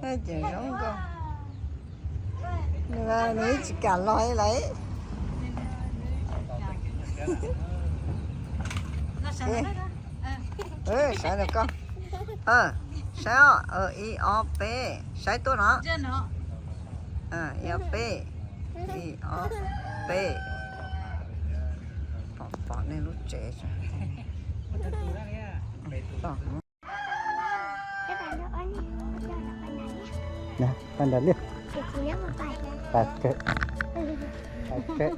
Ces zoo nkauj. Nws tsis kam los li lawm. Saib rau koj. Saib os, ib ob peb, saib tuaj no. Ib ob peb, ib ob peb. Pom pom nej lub tsev. Pab nrad liaj. Pab kawg. Pab kawg.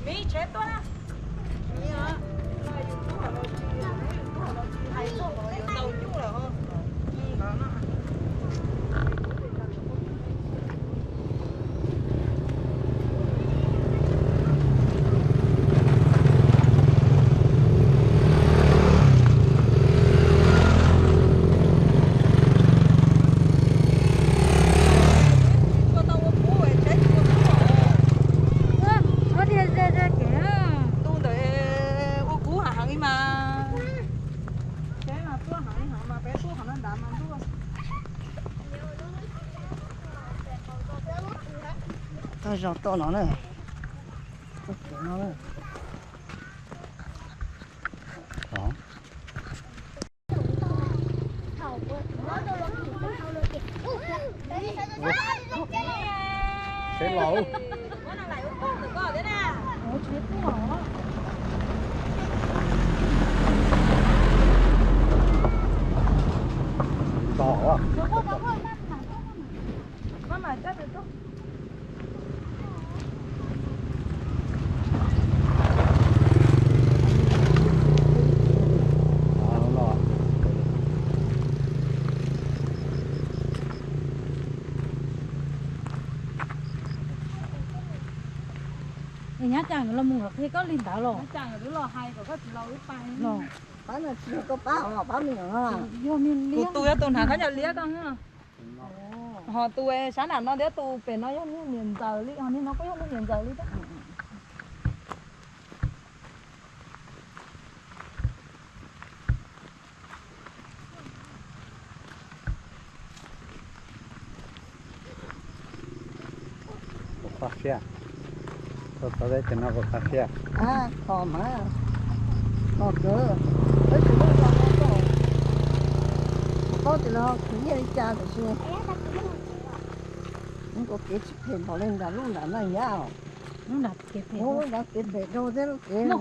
Miv tsheb tuaj na. Ua tiag ze ze kev. Tus ntawd ua kub heev heev li mas. Tsheb mas tuaj heev li heev mas peb tuaj qhov no nrad mas ntuj. Toj zog tuaj no na. Tuaj kev no na. Tsheb los. Ntog. Es nyob cas nkawd los mus nkawd qhia koj li ntawd los? Nyob cas nkawd twb los hais kom koj tsis los wb pais. Pab no tsis yog koj pab os, pab me nyuam no. Yog niag liab. Kuv tus yog tus hnav khaub ncaws liab koj. Ho tus sab nram no thiab tus pem no yog niag niam ntxawm li, ho niag no kuj yog niag niam ntxawm li thiab. Puas kho siab? Tuaj txog teb chaws no puas kho siab? Kho mas, kho kawg. Tab sis lub no paub tias los khwv nyiaj li cas tiam sis ua kev tsis phem npaum li nram lub nram Naj Yab os. Lub nram kev phem, lub nram kev phem rau thiab lub kev no.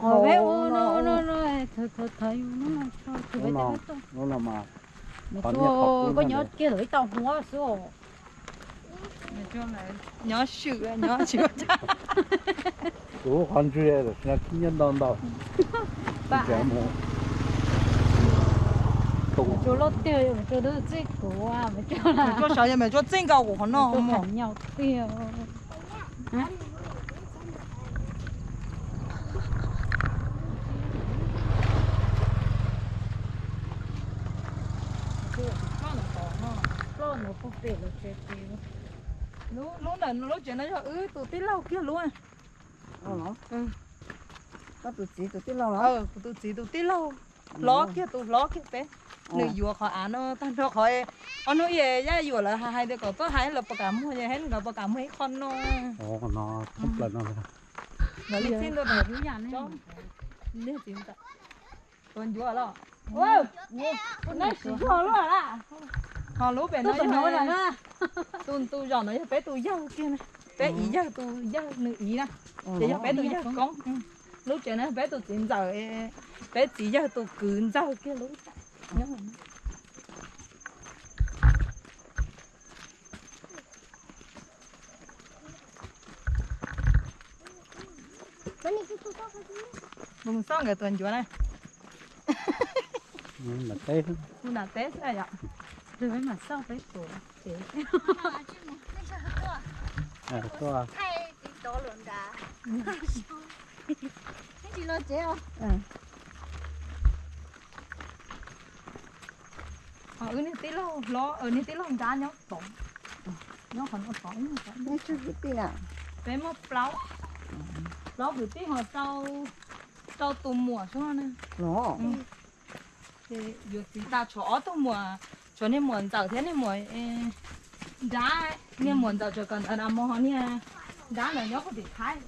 Lub no mas koj nyob kiag lawm ib tau hua xwb os. Nyob swm nyob tsis ua cas. Kuv qhov ntswg tam sim no khib nyiab ntau ntau. Mus tsuag loj tiag, mus tsuag tub txij kuv, mus tsuag sav, mus tsuag txij nkaus kuv qhov no mus nyaum tiag. Lub ntawm lub tsev no yog wb tus tij laug kiag lub. Koj tus txiv tus tij laug los? Kuv tus txiv tus tij laug, hlob kiag, tus hlob kiag peb. Nws yuav qhov av no tag nrho qhov, ob hnub ib yam yuam lawv hais tias kom tuaj hais los puas kam muag, hais nkawd puas kam muag ib qho no. Nkawd li txij ntua, tus ncuav los, ho lub pem no, tus, tus zos no yog peb tus yawg kiag na, peb ib yawg tus yawg nws ib na, ces yog peb tus yawg koob. Lub tsev no peb tus txiv ntxawm, peb txiv yawg tus kwv ntxawg kiag lub. Mus xauj nkawd tus ncuav na. Mus nram teb xwb yom. Peb mam xauj peb tus. Wb niag tij laug hlob, niag tij laug nrab nyob tod, nyob qhov no tod. Peb muaj plaub, plaub kwv tij ho rau tus muam xwb na. Ces yuav txiv tas tshuav ob tug muam, tshuav niag muam ntxawm thiab niag muam nrab. Niag muam ntxawm tshuav kom ntawd na, mus ho niag nrab ntawd nyob puag tim Thaib.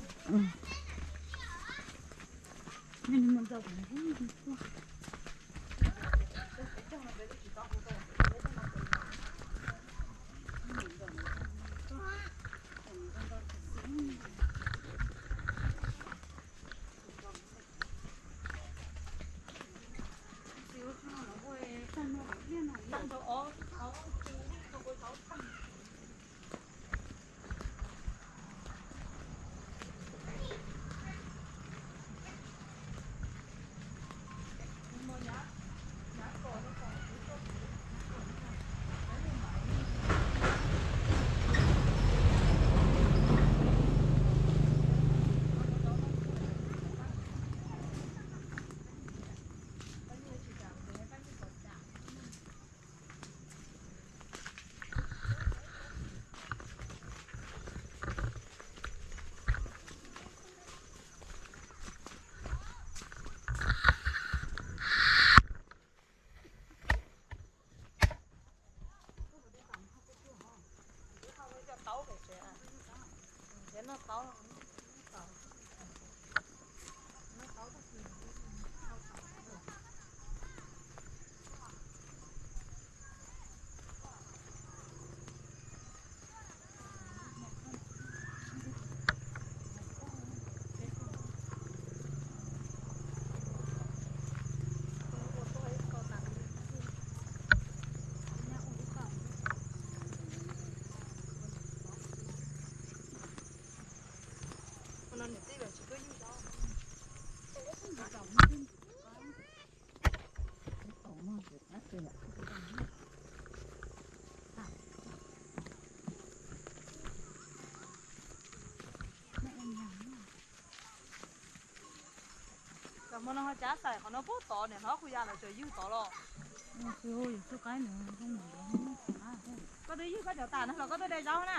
Cov hmo no ho cab xais qhov no puag tod, niam hlob kuv yam lawv tseem ywg tod los. Koj twb ywg koj cov tas na los koj twb de zaub na.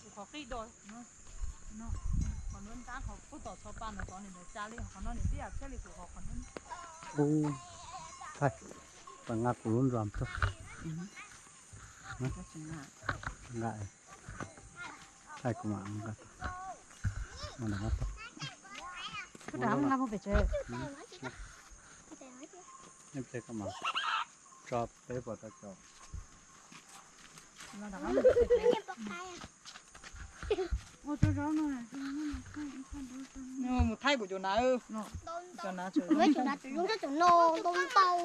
Kuv qhov qij do, qhov nruab nrab qhov puag tom tsho pa ntawd tod nws ntawd tsa li, qhov no nws tib yam thiaj li kuv qhov qhov nruab. Ub, thaij, pas nqa kuv lub nram rau. Nqa, thaij kuv mam nqa tau. Koj rov nqa puag pem tsev. Ib pliag koj mam tso peb puas tau cov. Mus thaij kuv cov na. Muab cov na tseem zoo, cov no ntau ntau.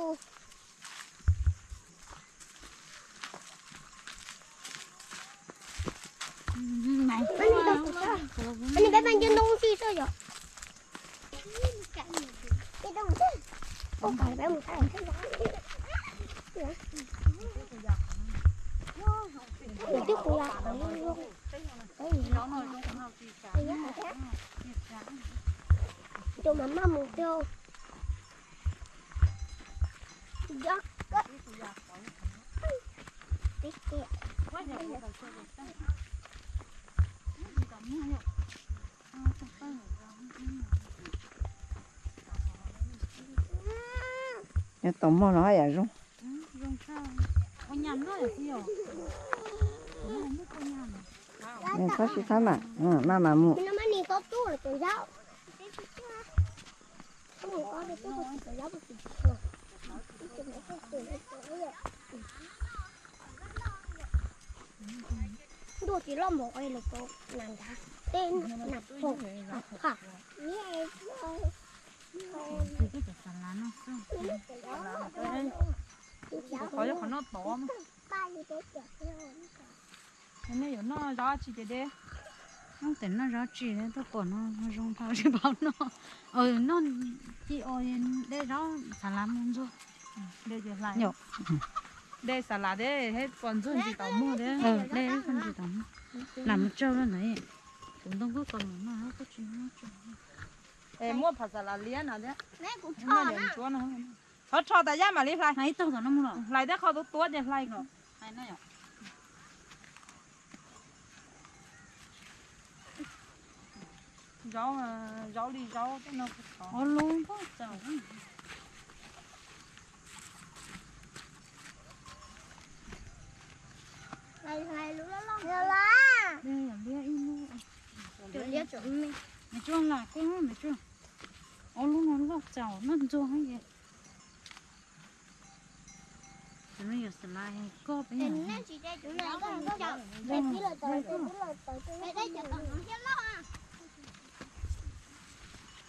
Peb pab ncu ntoo xij xwb yom. Twb kuv yam qhov zoo, cov mas maj mus rau. Yog tau muag no haj yam zoo. Txhob sib thab mas, maj mam mus. Ntuj tsis loj mus ua li ko, nas nrad tej nas pom. Qhov yog qhov noj tod. Nej yuav noj zov tsi ces de. Noj tej noj zov tsi tuaj pom no zoo dhau tsis paub noj. Noj ci os, de zov xav lav mus ntxuag. De xav lav thiab, pom ntxuag ntsis tau muag thiab, de ntsis tau muag. Lam mus tsau lawm ntawd. Kuv ntoo kuj tau mus noj, kuj tsis muaj tsau. Muaj phav xav lav liab no thiab. Txhob rho tas yaj mam li hlais. Hlais thiab qhov tuab tuab ces hlais kom. Zaub, zaub li zaub tej no kuj txhob. Ob lub npog txaus. Ib lub, me tsuag lam koj me tsuag. Ob lub no loj txaus noj ntxuag heev. Cov no yog xav lav koj peb.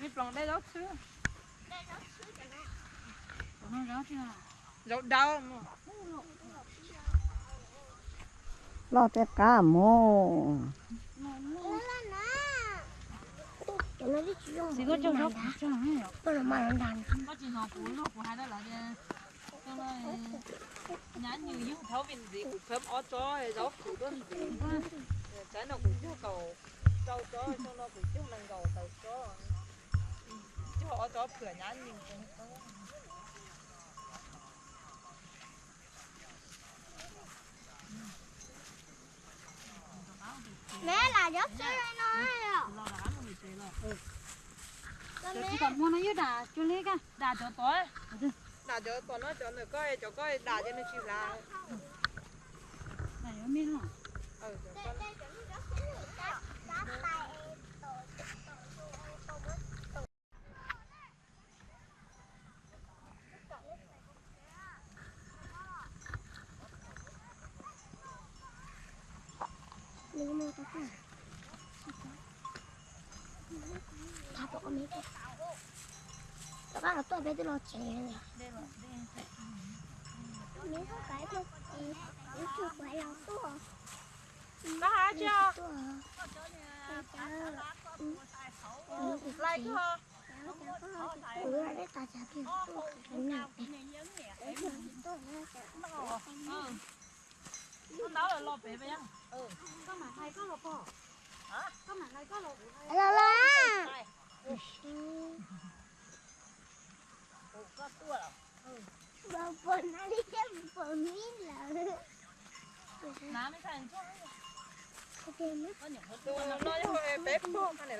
Ib ploog de zaub txhwb. Zaub dawb. Loj tej qab mus. Koj tsis hnov kuv luag kuv hais rau lawv tias, xyoo no nyab nws yug thaub vim ntxiv kuv khawb ob tsob zaub qhwv tuaj ntxiv. Tsam no kuv yug kaum rau tsob, xyoo no kuv yug nees nkaum tawm tsob, yug ob tsob phwam nyab nws. Me lam cov txwj no. Tsis tau muag no yuav dam cuag li ka. Dam cov tod, dam cov tom no, cov ntawm koj, cov koj dam ces nws tsis hlav. Rov qab los tuaj peb twb los tsev. Neb tuaj pais tuaj, ib tug pais los tuaj. Kuv ib tas cav plig tuaj, kuv tsis tuaj na. Los los. Pom no li thiab pom mib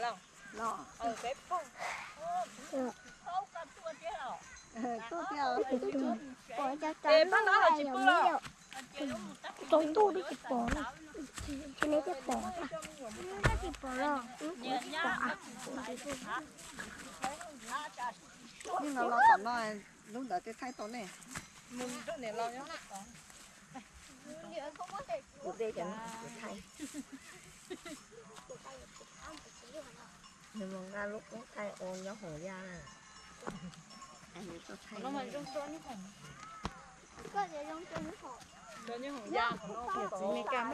lawm. Peb pog, peb pog. Tuaj tiag. Pom cov cov no tsis pom. Tsaus ntuj twb tsis pom na. Ces neb thiaj pom, tsis pom los tsis pom. Yeej no los tom no, lub ntawd twb thaij tau ne. Mus nrog niam laus nyob. Kuv de cov no kuv thaij. Nws mus nqa lub koob thaij ua nyob hoom ya na. Txiv Meskas muaj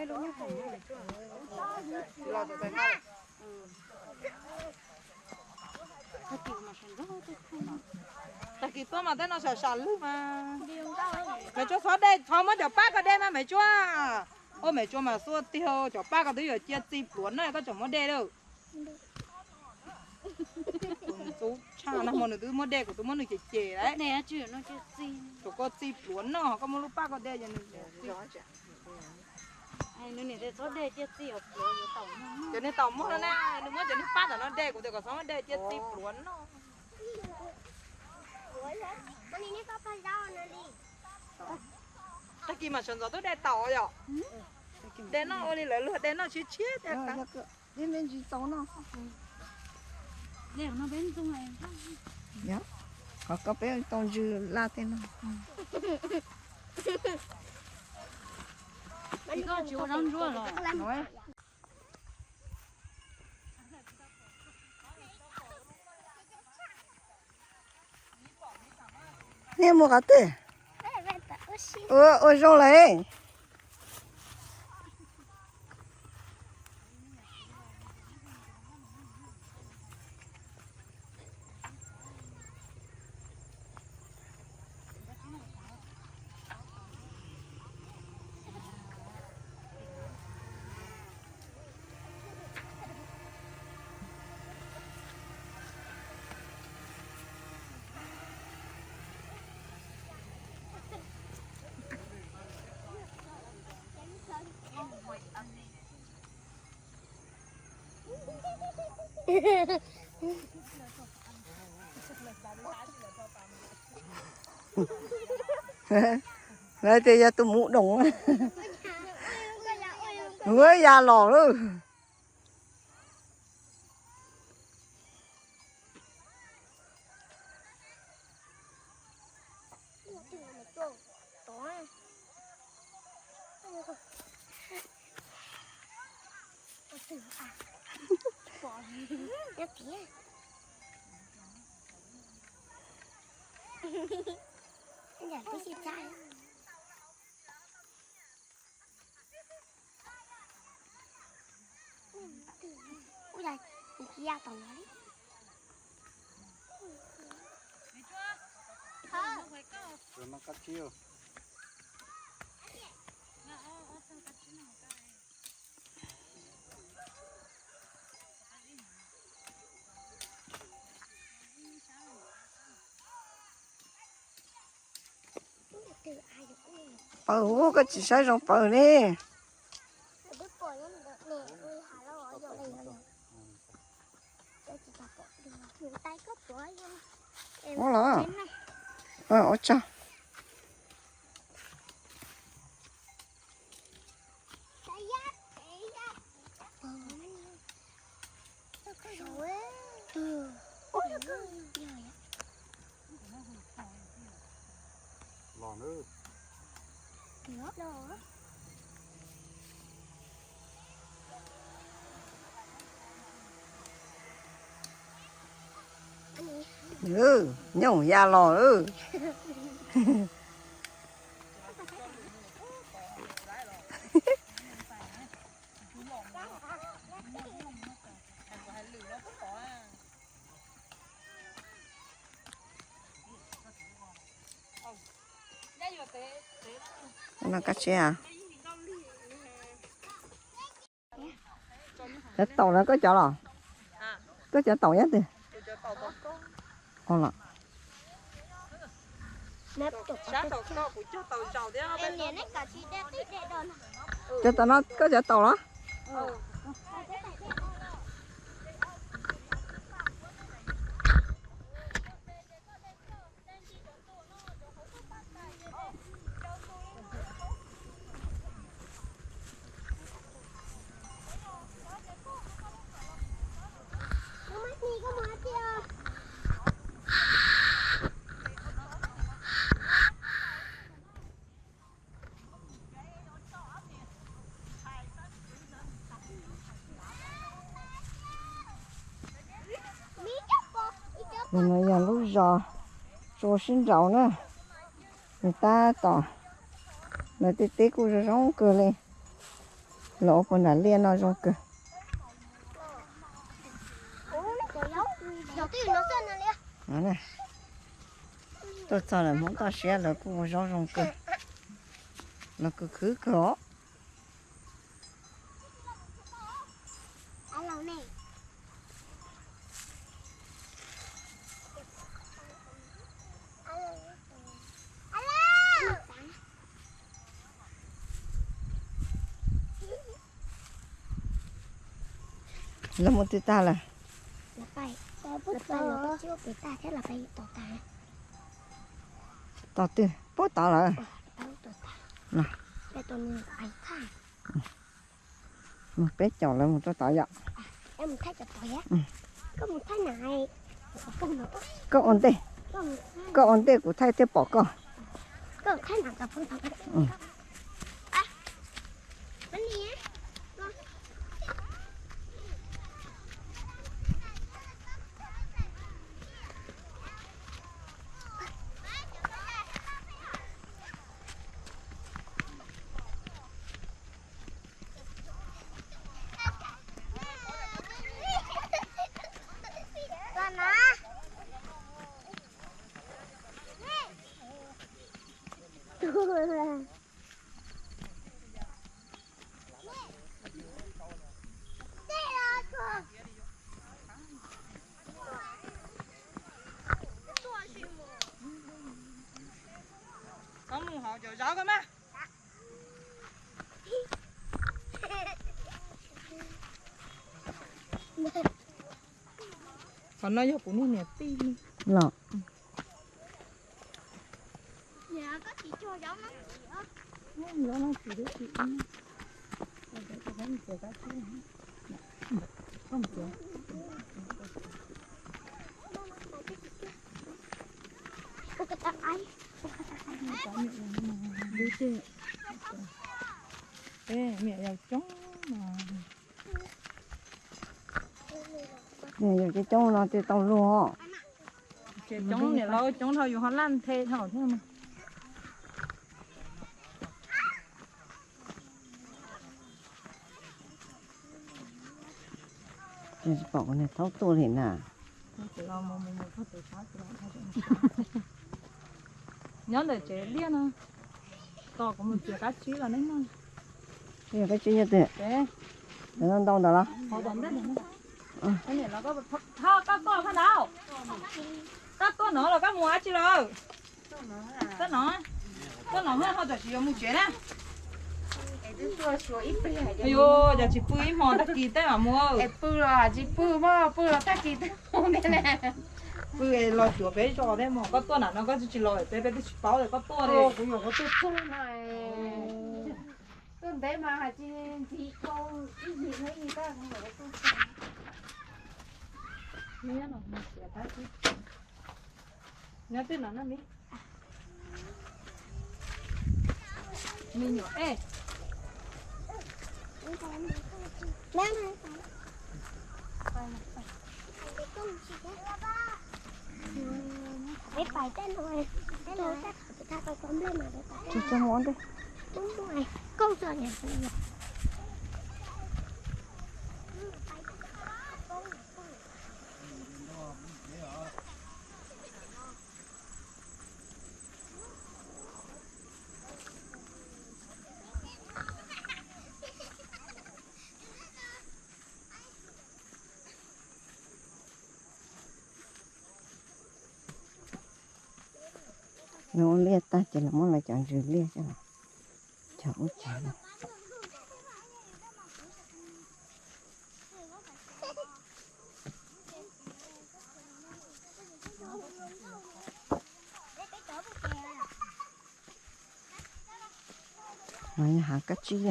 lub nyob hoom. Tag kis tuaj mas tej no sam sam lwj mas. Maiv Tsuab txhob de, txhob muab cov paj ko de mas Maiv Tsuab. Ua Maiv Tsuab mas xuaj tiag, cov paj ko twb yuav cia txi pluav no koj tseem muab de lawm. Tus txub tshaj no mas nws twb muab de, kuv twb muab nws cem cem lawm. Cov koj txi pluav no, koj muab lub paj ko de. Cov niag tau muag no na, nws muab cov niag paj ntawm no de, kuv tias kom txhob muab de cia txi pluav no. Tag kis mas sawv ntxov twb de tau yom. De noj ua li lawv luag de noj tshiab tshiab. Qhov koj peb tau ntsws laj tej no. Nej mus qhov twg? Ua zoo lawm. Lawv tias yog tus mus doos. Muab ya los lawm. Pawg, koj tsis saib zoo pawg ne. Ua los. Ua tsaug. Nyooj ya los. No kab tsi a? Cov taum no koj cov los? Koj cov taum nyob twg? Cov taum no koj cov taum los? Ntawm no yog lub zos Tsua Sib Nraus na. Nws tab tom, lawv tej teb kuj zoo zoo kawg li. Los ua puas nram liaj no zoo kawg. Tuaj txog lawm Hmoob toj siab lawv kuj ua zaub zoo kawg. Los kawg khwv kawg os. Lawv mus twg tag lawm? Lawv pais, lawv pais, lawv pais ua pem tag thiab lawv pais tom tag. Los twg puag tod lawm? Mus peb caum lawv mus rau tod yom. Koj ua ntej, koj ua ntej kuv thaij thiaj pom koj. Koj mus hauv cov zaub koj mas. Qhov no yog kuv niag niam tij li. Los. Niam yau coob, niam yau coob coob no thiaj tau luag. Coob niam laus coob dhau yus ho laj nthe dhau thiab. Tsis pom kuv niag thaub tuaj li na. Nyob ntawm tsev liaj no, tos kuv mus txiav kab tsib los neb noj. Kab tsib nyob twg? Ntau ntau ntawd los? Koj tuaj, koj tuaj no los koj mus dab tsi lawm? Koj no, koj no ho tam sim yuav mus tsev na. Yuav cas tsis pw ib hmo tag kis tej mam mus. Pw los tsis pw, pw los tag kis tej mus thiab ne. Pw los cuav peb zos thiab mas koj tuaj nram no koj tsis los peb, peb twb tsis paub tias koj tuaj li. Kuv nyuam qhuav tuaj txog no, tuaj ntev mas hais tsis ntxiv dhau ib yim no ib yim tag kuv nyuam qhuav tuaj txog. Nyob twg no na mi? Me nyuam ej. Tsis tsis mus ua ntej. Nws ua liaj tag ces lawv muab lawv cov ntsws liaj coj los cog ub cog no. No yog hav kab tsib.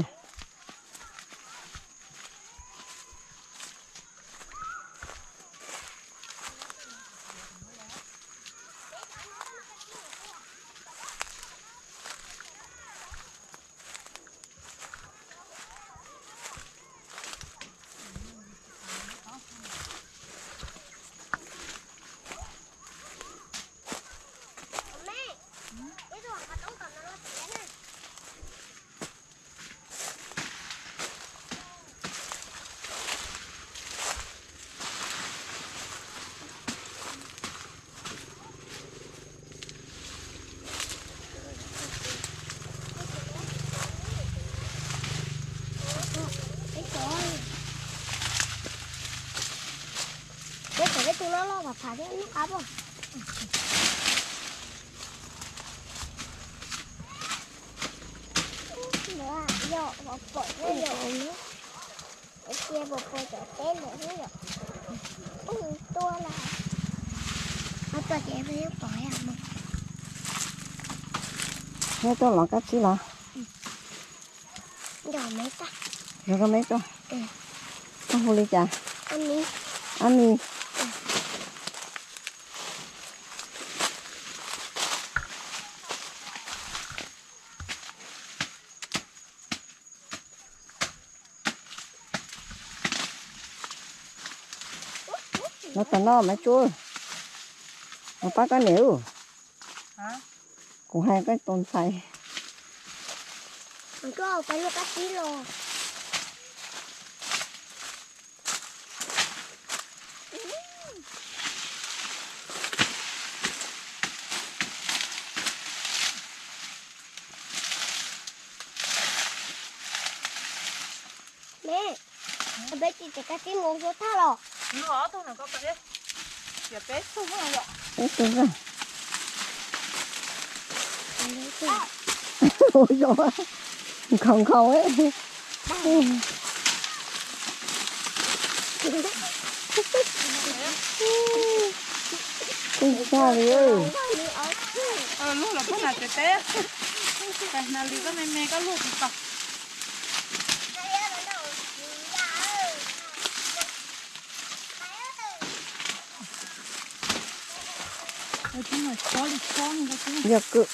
Peb cov peb tug loj loj phav phav thiab noj qab pob. Yog pom pom yog cia pom pom cov teb ntawd xwb yom. Ub, tuaj lawm. Ho tuaj ces peb pom yom. Neb tuaj lov kab tsib los? Zov koj meb tuaj. Koj hu li cas? Ab Mis. Los tom no Maiv Tsuab, los pab koj niam. Kuv hais koj tus ntxhais. Peb tsis tseem kab tsib mus xyuas thaj los? Peb tug. Ua zoo, nkhaus nkhaus. Kuj txaj li. Luag los pab hnav tsev teb, hnav li koj me me koj luag tsis tau. Yog kwm.